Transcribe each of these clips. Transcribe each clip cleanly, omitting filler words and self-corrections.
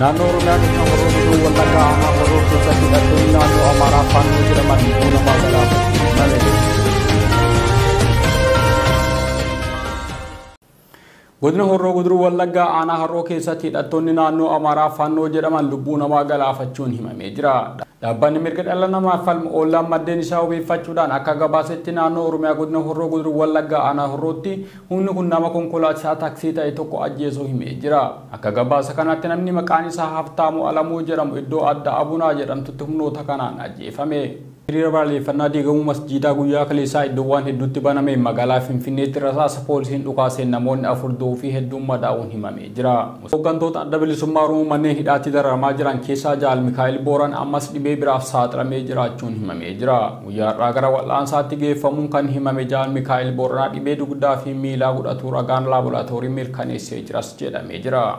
Naannoo Oromiyaa godina Horroo Guduruu Wallaggaa aanaa Horroo keessatti hidhattoonni naannoo Amaaraa Faannoo jedhaman lubbuu namaa galaafachuun himame. Godina Horroo Guduruu Wallaggaa aanaa Horroo keessatti hidhattoonni naannoo Amaaraa Faannoo jedhaman lubbuu namaa galaafachuun himamee jira. Dhaabbanni mirga dhala namaaf falmu OLLAAn maddeen isaa wabeeffachuudhaan akka gabaasetti naannoo Oromiyaa godina Horroo Guduruu Wallaggaa aanaa Horrootti humni kun nama konkolaachisaa taaksii ta'e tokko ajjeesuu himee jira. Akka gabaasa kanaatti namni maqaan isaa Haftaamuu Alamuu jedhamu iddoo adda Abunaa jedhamtutti humnoota kanaan ajjeefame. Hiriira balaaleffannaa diigamuu masjiidaa guyyaa kaleessaa iddoowwan hedduutti baname magaalaa Finfinneetti rasaasa poolisiin dhukaaseen namoonni 4 du'uu fi hedduun madaa'uun himamee jira. Hooggantoota adda bilisummaa Oromoo manneen hidhaatti dararamaa jiran keessaa Jaal Mikaa'el Booran ammas dhibee biraaf saaxilamee jiraachuun himamee jira. Guyyaa har'aa gara wal'aansaatti geeffamuun kan himame Jaal Mikaa'el Booranaa dhibee dugdaa fi miilaa godhatu ragaan laaboraatoorii mirkaneessee jiras jedhamee jira.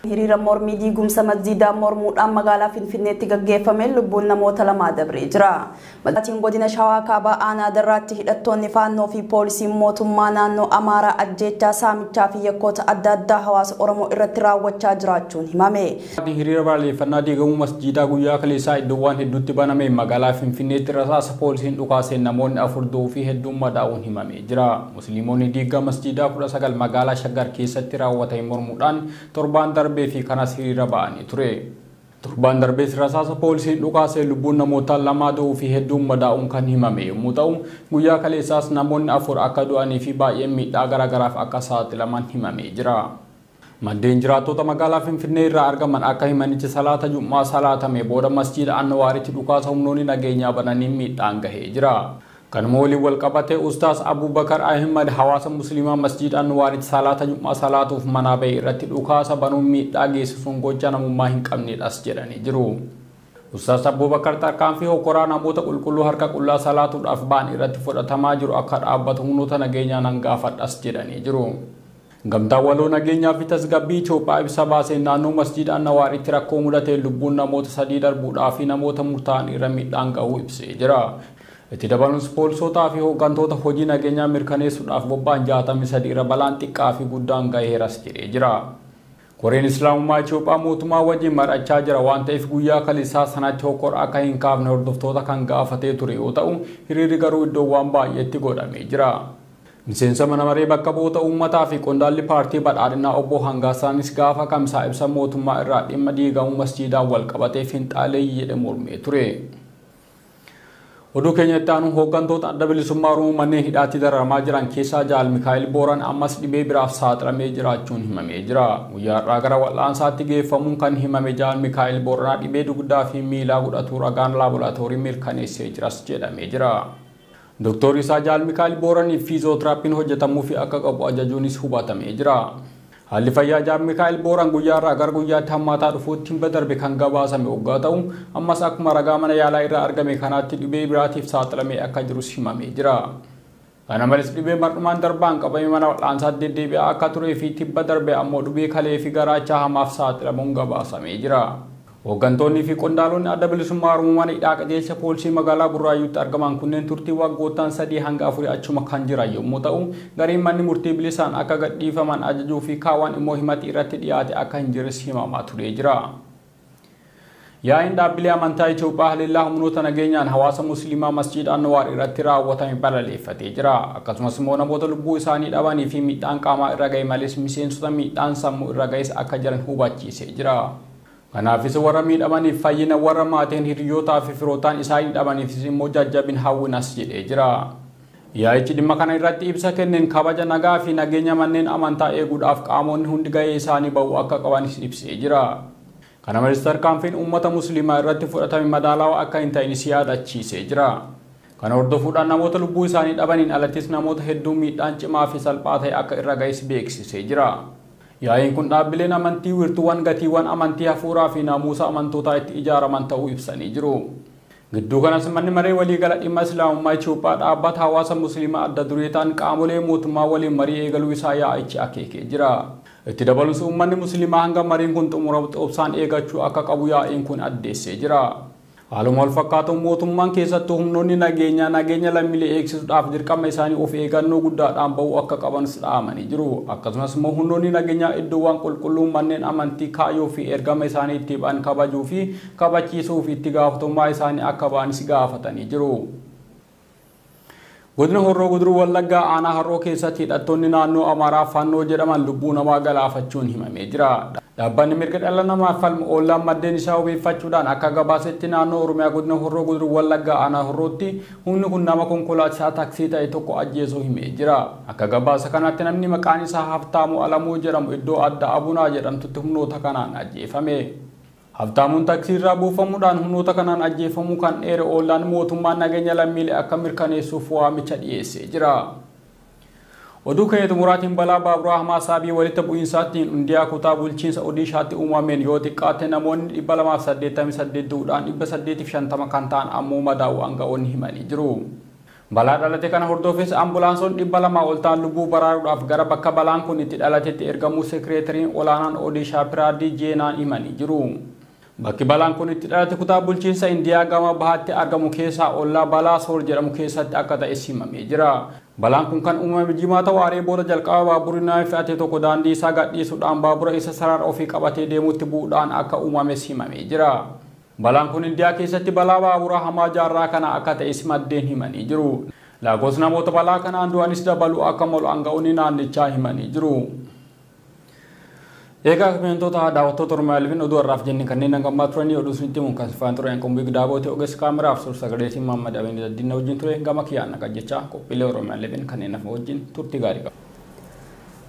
Hiriira mormii diigumsa masjiidaa mormuudhaan magaalaa Finfinneetti gaggeeffame lubbuun namoota 2 dabree jira. Magaalattiin godina Shawaa Kaabaa aanaa Darraatti hidhattoonni Faannoo fi poolisiin mootummaa naannoo Amaaraa ajjeechaa saamichaa fi yakkoota adda addaa hawaasa Oromoo irratti raawwachaa jiraachuun himame. Hiriira balaaleffannaa diigamuu masjiidaa guyyaa kaleessaa iddoowwan hedduutti baname magaalaa Finfinneetti rasaasa poolisiin dhukaaseen namoonni 4 du'uu fi hedduun madaa'uun himamee jira. Musliimonni diigaa masjiidaa 19 magaalaa Shaggar keessatti raawwatame mormuudhaan torbaan darbee fi kanas hiriira ba'anii ture. Torbaan darbees rasaasa poolisiin dhukaasee lubbuun namoota 2 du'uu fi hedduun madaa'uun kan himame yommuu ta'u, guyyaa kaleessaas namoonni 4 akka du'anii fi baay'een miidhaa garaagaraaf akka saaxilaman himamee jira. Maddeen jiraattota magaalaa Finfinnee irraa argaman akka himanitti salaata Jum'aa salaatame booda masjiida Anwaaritti dhukaasa humnoonni nageenyaa bananii miidhaan gahee jira. Kanuma waliin wal qabatee Ustaas Abubakar Ahimad hawaasa Musliimaa masjiida Anwaaritti salaata Jum'aa salaatuuf manaa bahe irratti dhukaasa banuun miidhaa geessisuun gocha namummaa hin qabnedhas jedhanii jiru. Ustaas Abubakar tarkaanfii hokkoraa namoota qulqulluu harka qullaa salaatuudhaaf ba'an irratti fudhatamaa jiru akka dhaabbatu humnoota nageenyaa nan gaafadhas jedhanii jiru. Gamtaa waloo nageenyaa fi tasgabbii Itoophiyaa ibsa baaseen naannoo masjiida Anwaaritti rakkoo mudatee lubbuun namoota 3 darbuudhaa fi namoota murtaa'an irra miidhaan gahuu ibsee jira. Itti dabaluun poolisootaa fi hooggantoota hojii nageenyaa mirkaneessuudhaaf bobba'an 63 irra balaan xiqqaa fi guddaan gaheeras jedhee jira. Koreen Islaamummaa Itoophiyaa mootummaa wajjin mari'achaa jira waan ta'eef guyyaa kaleessaa sanatti hokkora akka hin kaafne hordoftoota kan gaafatee ture yoo ta'u, hiriirri garuu iddoowwan baay'eetti godhamee jira. Miseensa mana maree bakka bu'oota uummataa fi qondaalli paartii badhaadhinaa obbo Hangaasaanis gaafa kamsaa ibsa mootummaa irraa dhimma diigamuu masjiidaan wal qabatee finxaalee jedhe mormee ture. Oduu keenya itti aanu hooggantoota adda bilisummaa Oromoo manneen hidhaatti dararamaa jiran keessaa Jaal Mikaa'el Booran ammas dhibee biraaf saaxilamee jiraachuun himamee jira. Guyyaa har'aa gara wal'aansaatti geeffamuun kan himame Jaal Mikaa'el Booranaa dhibee dugdaa fi miilaa godhatu ragaan laaboraatoorii mirkaneessee jiras jedhamee jira. Doktorri isaa Jaal Mikaa'el Booraniif fiizootiraapiin hojjetamuufi akka qabu ajajuunis hubatamee jira. Haalli fayyaa Jaal Mikaa'el Booran guyyaa irraa gara guyyaatti hammaataa dhufuutti hin darbe kan gabaasame waggaa ta'u, ammas akkuma ragaa mana yaalaa irraa argame kanaatti dhibee biraatiif saaxilamee akka jirus himamee jira. Kana malees dhibee mar'umaan darbaan qabame mana wal'aansaatti deddeebi'aa akka turee fi tibba darbe ammoo dhibee kalee fi garaachaa hamaaf saaxilamuun gabaasamee jira. Hooggantoonni fi qondaalonni adda bilisummaa Oromoo mana hidhaa qajeelcha poolisii magaalaa Burraayyuutti argaman kunneen turtii waggoottan 3 hanga 4 achuma kan jiran yommuu ta'u, gariin manni murtii bilisaan akka gadhiifaman ajajuu fi kaawwan immoo himati irratti dhiyaate akka hin jirres himamaa turee jira. Yaa'iin dhaabbilee amantaa Itoophiyaa haleellaa humnoota nageenyaan hawaasa Musliimaa masjiida Anwaar irratti raawwatame balaleeffatee jira. Akkasumas immoo namoota lubbuu isaanii dhabanii fi miidhaan qaamaa irra gahe malees miseensota miidhaan sammuu irra gahes akka jiran hubachiisee jira. Kanaafis warra miidhamaniif fayyina, warra maatiin hiriyootaa fi firootaan isaanii dhabaniifis immoo jajjabin hawwinas jedhee jira. Yaa'ichi dhimma kana irratti ibsa kenneen kabaja nagaa fi nageenya manneen amantaa eeguudhaaf qaamonni hundi gahee isaanii ba'uu akka qabanis ibsee jira. Kana malees tarkaanfiin uummata Musliimaa irratti fudhatame madaalawaa akka hin ta'inis yaadachiisee jira. Kana hordofuudhaan namoota lubbuu isaanii dhabaniin alattis namoota hedduu miidhaan cimaa fi salphaa ta'e akka irra ga'es beeksisee jira. Yaa'iin kun dhaabbileen amantii wiirtuuwwan gatiiwwan amantii hafuuraa fi naamusa amantootaa itti ijaaraman ta'uu ibsanii jiru. Gidduu kanas manni maree waliigala dhimma Islaamummaa Itoophiyaa dhaabbata hawaasa Musliimaa adda duree ta'an qaamolee mootummaa waliin marii eegaluu isaa yaa'ichi akeekee jira. Itti dabalus uummanni Musliimaa hanga mariin kun xumuramutti obsaan eegachuu akka qabu yaa'iin kun addeessee jira. Haaluma wal fakkaatuun mootummaan keessattuu humnoonni nageenyaa nageenya lammiilee eegsisuudhaaf dirqama isaanii of eeggannoo guddaadhaan ba'uu akka qabanis dhaamanii jiru. Akkasumas immoo humnoonni nageenyaa iddoowwan qulqulluu manneen amantii kaayyoo fi ergama isaanii itti ba'an kabajuu fi kabachiisuuf itti gaafatamummaa isaanii akka ba'anis gaafatanii jiru. Godina Horroo Guduruu Wallaggaa aanaa Harroo keessatti hidhattoonni naannoo Amaaraa Faannoo jedhaman lubbuu namaa galaafachuun himamee jira. Dhaabbanni mirga dhala namaaf falmu ollaan maddeen isaa hubeeffachuudhaan akka gabaasetti naannoo Oromiyaa godina Horroo Guduruu Wallaggaa aanaa Harrootti humni kun nama konkolaachisaa taaksii ta'e tokko ajjeesuu himee jira. Akka gabaasa kanaatti namni maqaan isaa Haftaamuu Alamuu jedhamu iddoo adda Abunaa jedhamtutti humnoota kanaan ajjeefame. Haftaamuun taaksii irraa buufamuudhaan humnoota kanaan ajjeefamuu kan dheere ollaan mootummaan nageenya lammiilee akka mirkaneessuuf waamicha dhiyeessee jira. Oduu keenya xumuraatiin balaa baaburaa hamaa saabii walitti bu'iinsaatti Indiyaa kutaa bulchiinsa Odishaatti uumameen yoo xiqqaate namoonni 288 du'uudhaan 850 kan ta'an ammoo madaa'uu aanga'oonni himanii jiru. Balaa dhalate kana hordofees ambulaansoon 200 ol ta'an lubbuu baraaruudhaaf gara bakka balaan kun itti dhalatetti ergamuu sekireetariin olaanaan Odishaa Piraadii Jeenaan himanii jiru. Bakki balaan kun itti dhalate kutaa bulchiinsa Indiyaa gama bahaatti argamu keessaa ollaa balaa soor jedhamu keessatti akka ta'e himamee jira. Balaan kun kan uumame jimaata waaree booda jalqaba baaburri nama fe'ate tokko daandii isaa gadhiisuudhaan baabura isa sarara ofii qabatee deemutti bu'uudhaan akka uumame himamee jira. Balaan kun Indiyaa keessatti balaa baaburaa hamaa jaarraa kana akka ta'e maddeen himanii jiru. Lakkoofsi namoota balaa kanaan du'anis dabaluu akka malu aanga'oonni naannichaa himanii jiru. Egaa kabajamtoota daawwattoota Oromiyaa Liiviin oduu har'aaf jenne kanneen hanga ammaa turanii oduu isinitti himuun kan sifaan ture Hanqumbii Gidaabooti ogeessa kaameraaf suur sagaleetiin Mahammad Abiin Daddinna wajjin ture gama kiyyaan naqa jecha qophiilee Oromiyaa Liiviin kanneen hafe wajjin turtii gaarii qaba.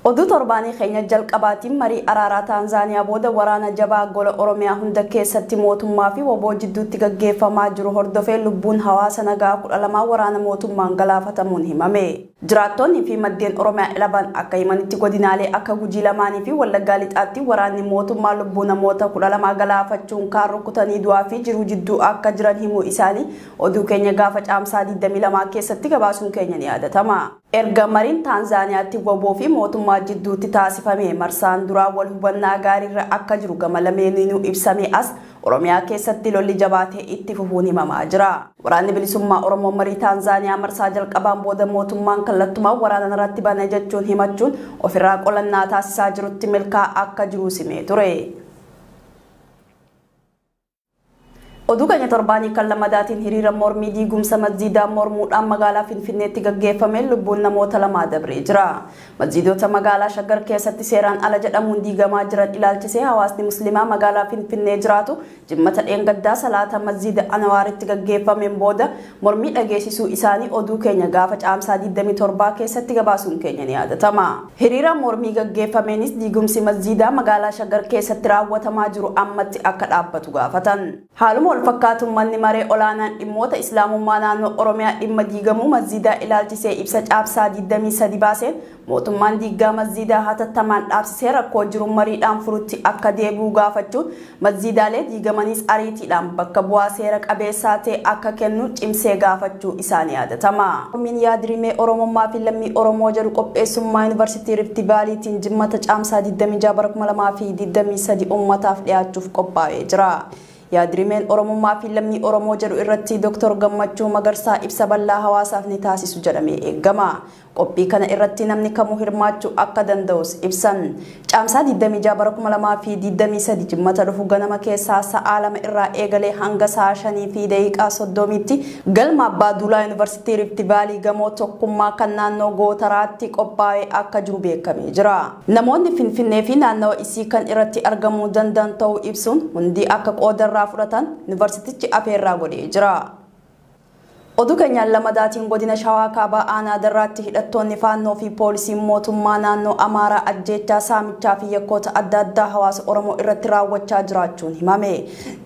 Oduu torbaanii keenya jalqabaatiin marii araaraa Taanzaaniyaa booda waraana jabaa gola Oromiyaa hunda keessatti mootummaa fi woboo jidduutti gaggeeffamaa jiru hordofee lubbuun hawaasa nagaa 12 waraana mootummaan galaafatamuun himame. Jiraattonni fi maddeen Oromiyaa 11 akka himanitti godinaalee akka Gujii lamaanii fi Wallaggaa Lixaatti waraanni mootummaa lubbuu namoota 12 galaafachuun kaan rukutanii du'aa fi jiruu jidduu akka jiran himuu isaanii oduu keenya gaafa caamsaa 22 keessatti gabaasuun keenya ni yaadatama. Erga mariin Taanzaaniyaatti woboo fi mootummaa jidduutti taasifame marsaan duraa wal hubannaa gaariirra akka jiru gama lameeninuu ibsame as Oromiyaa keessatti lolli jabaatee itti fufuun himamaa jira. Waraanni bilisummaa Oromoo marii Taanzaaniyaa marsaa jalqabaan booda mootummaan kallattumaa waraana irratti bane jechuun himachuun ofirraa qolannaa taasisaa jirutti milkaa'aa akka jiru simee ture. Oduu keenya torbaanii kan lamadaatiin hiriira mormii diigumsa masjiidaa mormuudhaan magaalaa Finfinneetti gaggeeffame lubbuun namoota 2 dabree jira. Masjiidota magaalaa Shaggar keessatti seeraan ala jedhamuun diigamaa jiran ilaalchisee hawaasni musliimaa magaalaa Finfinnee jiraatu jimmata dheengaddaa salaata masjiida Anawaaritti gaggeeffameen booda mormii dhageessisuu isaanii oduu keenya gaafa caamsaa 27 keessatti gabaasuun keenya ni yaadatama. Hiriira mormii gaggeeffameenis diigumsi masjiidaa magaalaa Shaggar keessatti raawwatamaa jiru ammatti akka dhaabbatu gaafatan. Haaluma fakkaatuun manni maree olaanaan dhimmoota islaamummaa naannoo Oromiyaa dhimma diigamuu masjiidaa ilaalchisee ibsa caabsaa 23 baaseen mootummaan diigaa masjiidaa hatattamaan dhaabsisee rakkoo jiru mariidhaan furutti akka deebi'u gaafachuun masjiidaalee diigamaniis ariitiidhaan bakka bu'aa seera qabeessaa ta'e akka kennu cimsee gaafachuu isaanii yaadatama. Mormiin yaadrimee Oromummaa fi lammii Oromoo jedhu qopheessummaa Yuunivarsiitii Rifti Vaaliitiin jimmata caamsaa 26 bara 2023 uummataaf dhiyaachuuf qophaa'ee jira. Yaadrimeen Oromummaa fi lammii Oromoo jedhu irratti Dr. Gammachuu Magarsaa ibsa bal'aa hawaasaaf ni taasisu jedhamee eegama. Qophii kana irratti namni kamuu hirmaachuu akka danda'us ibsan. Caamsaa 26 bara 2023 jimmata dhufu ganama keessaa sa'a 2 irraa eegalee hanga sa'a 5:30tti galma Abbaa Duulaa Yuunivarsiitii Rifti Vaalii gamoo tokkummaa kan naannoo Gootaraatti qophaa'ee akka jiru beekamee jira. Namoonni Finfinnee fi naannawa isii kan irratti argamuu danda'an ta'uu ibsuun hundi akka qoodarraa fudhatan yuunivarsiitichi afeerraa godhee jira. Oduu keenyaan lamadaatiin godina Shawaa Kaabaa aanaa Darraatti hidhattoonni Faannoo fi poolisiin mootummaa naannoo Amaaraa ajjeechaa saamichaa fi yakkoota adda addaa hawaasa Oromoo irratti raawwachaa jiraachuun himame.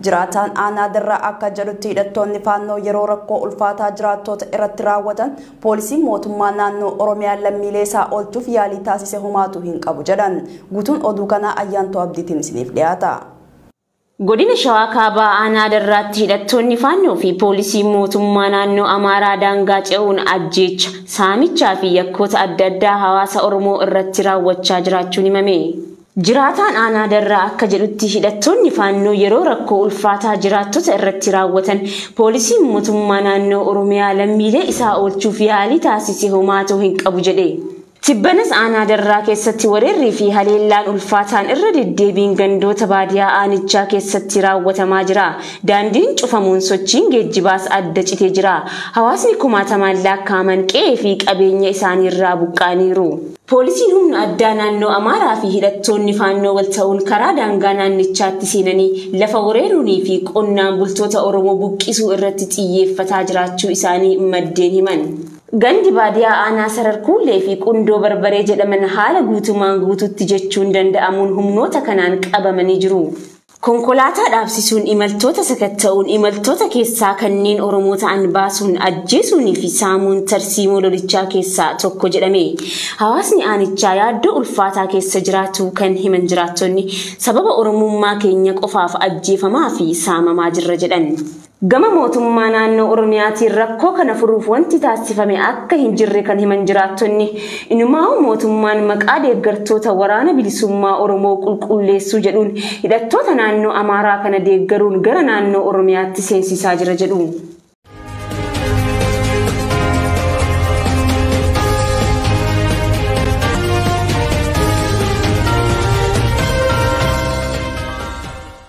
Jiraataan aanaa Darraa akka jedhutti hidhattoonni Faannoo yeroo rakkoo ulfaataa jiraattoota irratti raawwatan poolisiin mootummaa naannoo Oromiyaa lammiilee isaa oolchuuf yaalii taasise homaatu hin qabu jedhan. Guutuun oduu kanaa Ayyaantoo Abdiitiin isiniif dhiyaata. Godina Shawaa Kaabaa aanaa Darraatti hidhattoonni Faannoo fi poolisii mootummaa naannoo Amaaraa daangaa ce'uun ajjeecha, saamichaa fi yakkoota adda addaa hawaasa Oromoo irratti raawwachaa jiraachuun himame. Jiraataan aanaa Darraa akka jedhutti hidhattoonni Faannoo yeroo rakkoo ulfaataa jiraattota irratti raawwatan poolisiin mootummaa naannoo Oromiyaa lammiilee isaa oolchuuf yaalii taasise homaatuu hin qabu jedhe. Tibbanas aanaa Darraa keessatti weerarrii fi haleellaan ulfaataan irra deddeebiin gandoota baadiyaa aanichaa keessatti raawwatamaa jira. Daandiin cufamuun sochiin geejjibaas adda citee jira. Hawaasni kumaatamaan lakkaa'aman qe'ee fi qabeenya isaaniirraa buqqa'aniiru. Poolisiin humna addaa naannoo Amaaraa fi hidhattoonni Faannoo wal ta'uun karaa daangaa naannichaatti seenanii lafa weeraruunii fi qonnaan bultoota Oromoo buqqisuu irratti xiyyeeffataa jiraachuu isaanii maddeen himan. Gandi baadiyaa aanaa Sararkuullee fi Qundoo Barbaree jedhaman haala guutumaan guututti jechuun danda'amuun humnoota kanaan qabamanii jiru. Konkolaataa dhaabsisuun imaltoota sakatta'uun imaltoota keessaa kanneen Oromoo ta'an baasuun ajjeesuunii fi saamuun tarsiimoo lolichaa keessaa tokko jedhame. Hawaasni aanichaa yaaddoo ulfaataa keessa jiraatu kan himan jiraattonni sababa Oromummaa keenya qofaaf ajjeefamaa fi saamamaa jirra jedhan. Gama mootummaa naannoo Oromiyaatiin rakkoo kana furuuf wanti taasifame akka hin jirre kan himan jiraattonni inumaa'u mootummaan maqaa deeggartoota waraana bilisummaa Oromoo qulqulleessuu jedhuun hidhattoota naannoo Amaaraa kana deeggaruun gara naannoo Oromiyaatti seensisaa jira jedhu.